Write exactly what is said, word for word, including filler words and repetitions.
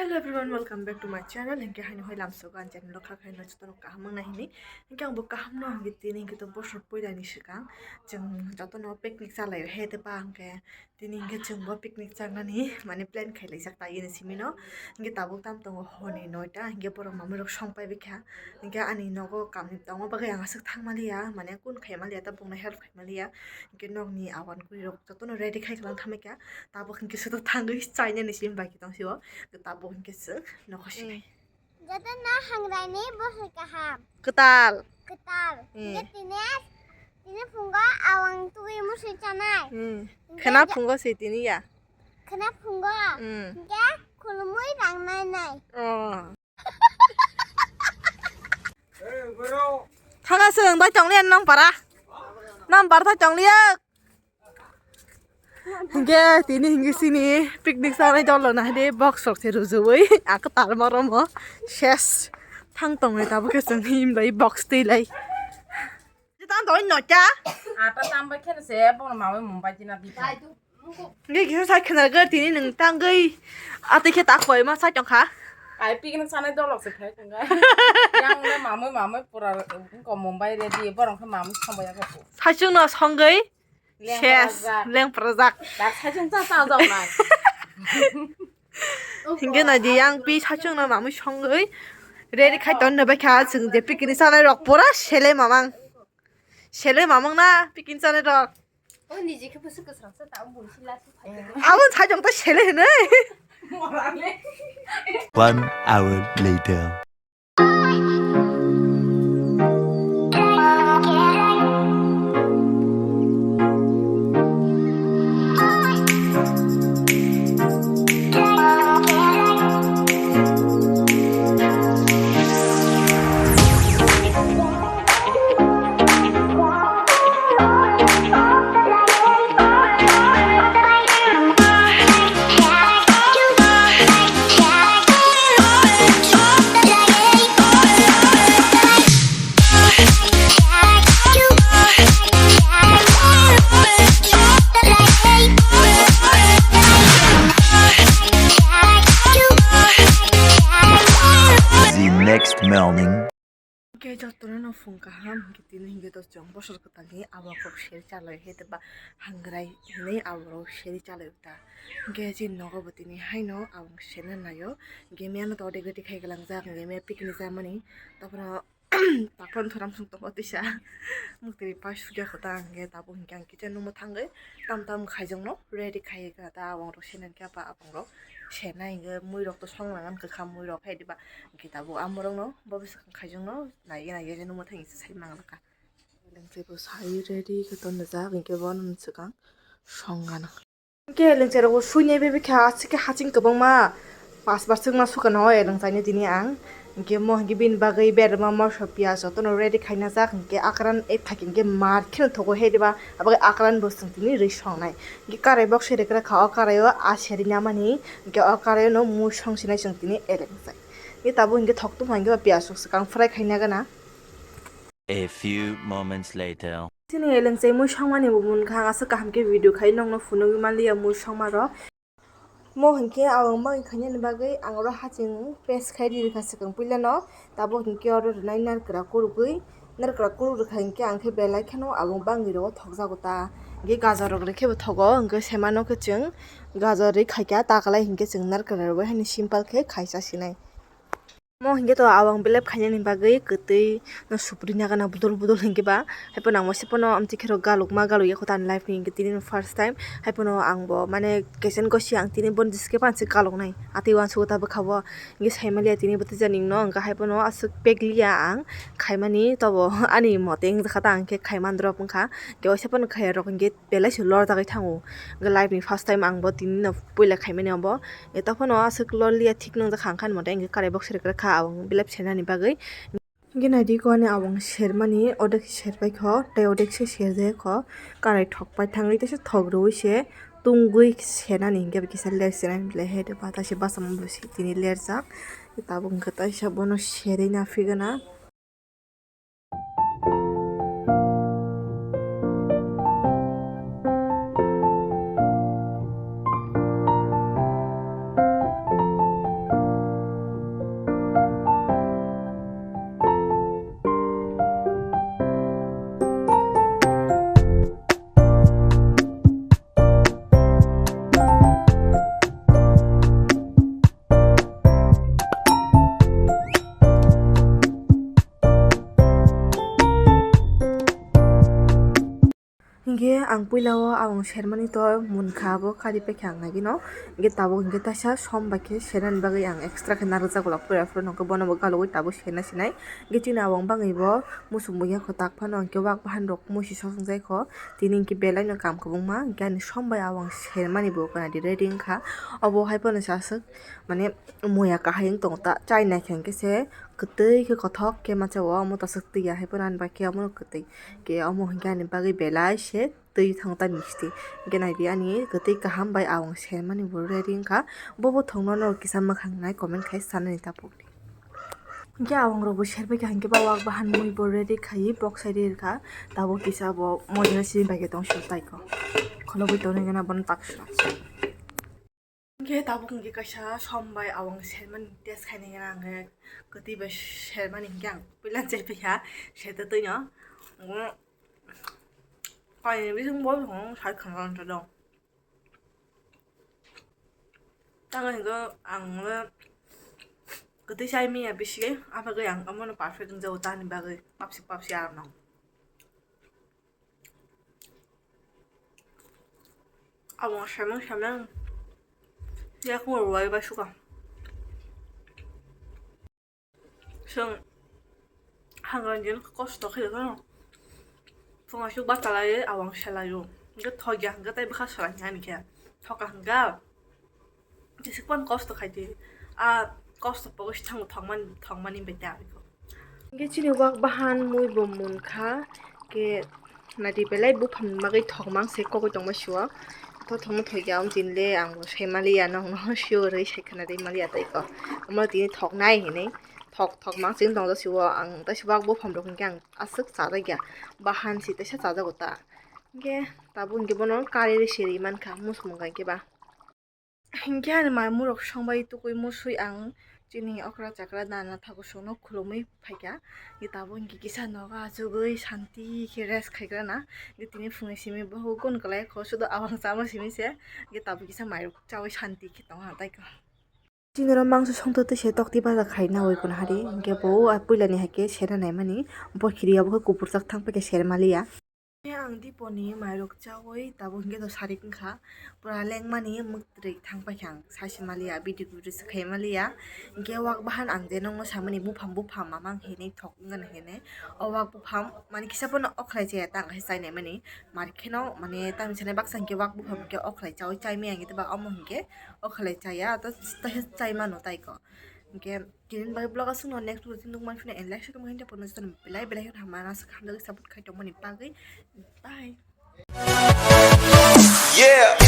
Hello everyone, welcome back to my channel. Hinkhe haino hoi lamsogo ang channel o kha khaino jotono kaham wngnai hinwi. Hinkhe ang bo kaham no hinkhe tini hinkhe to bosor poila ni swkang chwng jotono picnic chalai o he de ba hinkhe tini hinkhe chwng bo picnic changnani mane plan khailaijak ta yeni simi no. Hinkhe tabuk tam tongo horni noita hinkhe borok mamwi rok song pai bikha. Hinkhe ani nogo kamni tongma bagwi ang aswk thangmaliya, mane kun khaimaliya, ta bukno help khaimaliya. Hinkhe nokni awan kwrwi rok jotono ready khai kwlang thangmaikha. Tabuk hinkhe soto thangwi chainani simi bai tong sio. Tabuk hinkhe chwng nokho sinai. Jotono hangrai ni bwsai kaham. Kwtal. Kwtal. Hmm. Hinkhe tini, tini phungo awang twi musui chanai. Hmm. Hinkhe khena ja- phungo se tini ya. Khena phungo. Hmm. Hinkhe khulumui rang nai nai. Oh. Thanga se ang bai tong liya nang para. Nang para ta tong liya. Hinkhe tini hinkhe sini picnic sanai dolo na de box rok se rujui. Ak tar moro mo ses thang tong ni tabuk khe chwng him lai box twi lai. Tang doi noita. Ata tam bai khe se bono mamai mumbai tina di. Ngi kisa sai khna gar tini nung tangwi. Ate khe tak koi ma sai tong kha. Ai picnic sanai dolok se khai tong ga. Yang le mamai mamai pura ko mumbai re di borong khe mamai song bai ya ko. Sai chung no songwi. Ses leng projak. Dak sai chung cha cha jok nai. Hinkhe nai di yang pi sai chung no mamai songwi. Ready khai ton no bai kha chwng je picnic sanai rok pura sele mamang. Sele mamang na picnic sanai rok. O niji khe bwswk kwsrang sa ta bui si lasu phai. Abo sajong ta sele hinwi. One hour later. The next morning. Hinkhe jotono no phung kaham, hinkhe tini hinkhe to chwng bosor kwtalni awak rok seri chalai he tei ba hangrai hinwi awak rok seri chalai ta. Hinkhe chini nogo bo tini haino awak serna naio. Hinkhe miyano to ready khai kalangjak, hinkhe miya picnic chamani. Taphano taphano thoram sung tongo tisa. Muktwi pai sukya kho ta hinkhe tabuk hinkhe ang kitchen room o thangwi tam tam khaijak no ready khai ta awak rok serna hinkhe apa awak rok serna hinkhe mui rok to song langan kwkham mui rok hai diba. Hinkhe tabuk amorokno bo bwswk khaijokno naiye naiye je nukma thangwi se sai manglakha. Lengse bo sai ready khe tonjak, hinkhe bono swkang songana. Hinkhe lengse rok bo suinai bai bikha, aswk khe haching kwbangma pas bar swkma sukana o elengchaino tini ang. Hinkhe mo hinkhe bini bagwi berma moso piyaj jotono ready khaina jak, hinkhe akran ek thaki hinkhe mar kheno thogo he diba, abo khe akran bo chwng tini rwi songnai. Hinkhe karai box se rwkra kha o karai o a seri namani, hinkhe o karai o no mui song sinai chwng tini elengchai. Hinkhe tabuk hinkhe thok tongma hinkhe ba piyaj rok swkang fry khaina gana. A few moments later. Chini elengchai mui songmani bo munkha ang aswk kaham khe video khai nokno phunugwi manliya mui songma rok. Mo hinkhe ang mangwi khainani bagwi ang oro haching paste khai ri rwkha swkang puilano, tabuk hinkhe oro rwnai narikra kurugwi, narikra kuruk rwkha hinkhe ang khe belai kheno abong bangwi rogo thokjago ta. Hinkhe gajor rok rwkhe bo thogo, hinkhe semano khe chwng gajor rwi khaikha, ta kwlai hinkhe chwng narikra rwui haino simple khe khaisa sinai. Mo hinkhe to abang belep khainani bagwi kwtwi no supri nagana budol budol hinkhe ba, haiphano ang waisa phano amtwi khe rok galukma galukya kho ta ani life ni hinkhe tini no first time, haiphano ang bo mane kesen gosi ang tini boni jiske pansi galuknai atwi uansukgo ta bwkha bo hinkhe saimaliya tini bwtwi jani no hinkhe haiphano aswk pekliya ang khaimani tobo ani mote wngjakha ta ang khe khaimandrop wngkha hinkhe waisa phano khaiya rok hinkhe belai se lorjagwi thango. Hinkhe life ni first time ang bo tini no puila khaimani abo. Tei phano aswk lorliya thik nwngjak kha, ang kha ani mote hinkhe karai box rwkra kha abang belep senani bagwi. Hinkhe naidi ko ani abang sermani, odek serpai kho, tei odek se serjak kho. Karai thok pai thangwi teisa thok rwui se tungwi senani hinkhe kisa ler senani belai hai bata se bachama bo se tini lerjak. Tabuk hinkhe teisa bono serwi naphigana. Hingke ang puila o awang sermani to munkha abo kari paikha ang nagino. Hingke tabuk hingke taisa som bai khe sernani bagwi ang extra khe narwkjak golak pura pura nokhe bono bo galugwi tabuk serna sinai. Hingke chini awang bagwi bo muchung buya kho tak phano hingke wak bahan rok musi sosong jai kho. Tini hingke belai no kam kwbangma hingke ani som bai awang sermani bo gana di ready wngkha. Obo hai phano sa aswk mane muya kahai wng tongo ta chai nai khe hingke se kwtwi khe kothok khe ma chao omo taswk twi ya hai phano ani bai khe omo kwtwi. Ke omo hingke ani bagwi belai se twi thango ta misti. Hingke nai di ani kwtwi kaham bai awang sermani bo ready wngkha. Bobo thongno norok kisa mwkhang nai comment khai sanani ta pokdi. Hingke awang rok bo serbai kha hingke ba wak bahan mui bo ready khai box sai rikha. Tabuk kisa bo mojra simi bai khe tong sio tai kho. Kholobwi tonwi gana bono tak sua. Hingke tabuk hingke kaisa som bai awang sermani test khainai gana hingke kwtwi bai sermani hingke ang puila chai piha sertwi twino. Kainwi bising bo thong sai khana ron ta dong. Tamo hingke ang le kwtwi chai manya bisi, abagwi ang omono perfect wngjago tani bagwi papsi papsi arokno. Abo samang samang yakung rwui bai suka. Chwng hangrang jin kosto khe phano phungo aswk bachalai awang selaio. Hingke thokya hingke tei bwkha swlaiya ani khe thoka hingke. Jeswk phano kosto khaidi a kosto pogwi se thango thokmani thokmani bai ta abikho. Hingke chini wak bahan mui bo munkha ke. Nadi belai buphang bagwi thokmang se kogwi tongma sio. To thokma thokya wng tini le ang bo sai maliya nokno sio rwi sai khana rwi maliya tei ko. Omo tini thoknai hinwi thok thokmang se wng tong sio ang tei sibak buphang rok hingke ang aswk chajakya. Bahan si teisa chajago ta. Hingke tabuk hingke bono kari rwi se rwi mankha muchung hingke ba. Hingke ani mai murok songbai tukui musui ang chini okra chakra nana thakusongno khulumui phaikha. Hingke tabuk hingke kisa nogo achugui shanti khe rest khaigrana. Hingke tini phunui simi bohok gun kwlai kho sudo awang chama simi se. Hingke tabuk kisa mairok chaui shanti khe tongha taikha. Chini oro mangso songtwi twi se tokti baja khai naui kono hari. Hingke bo a puilani hai khe sera naimani. Bo khiri abo khe kupurjak thang paikhe ser maliya. Ang diponi mairok chaui tabuk hingke to sarik wngkha. Pura lengmani mwktwrwi thang paikha ang saisi maliya, video video se khai maliya. Hingke wak bahan ang je nokno samani buphang buphang mamang hinwi thok wngkha hinwi. O wak buphang mani kisa pono okhlai chaya ta ang khe chainai mani. Mar kheno mane tamni sanai baksa hingke wak buphang hingke okhlai chaui chai maya hingke tei ba omo hingke okhlai chaya to chai mano tai ko. Hingke tini bagwi vlog aswkno next video nukman phino and like share comment hingke pono jotono belai belai kheno hamya aswk hamjagwi support khai tongmani bagwi. Bye. Yeah.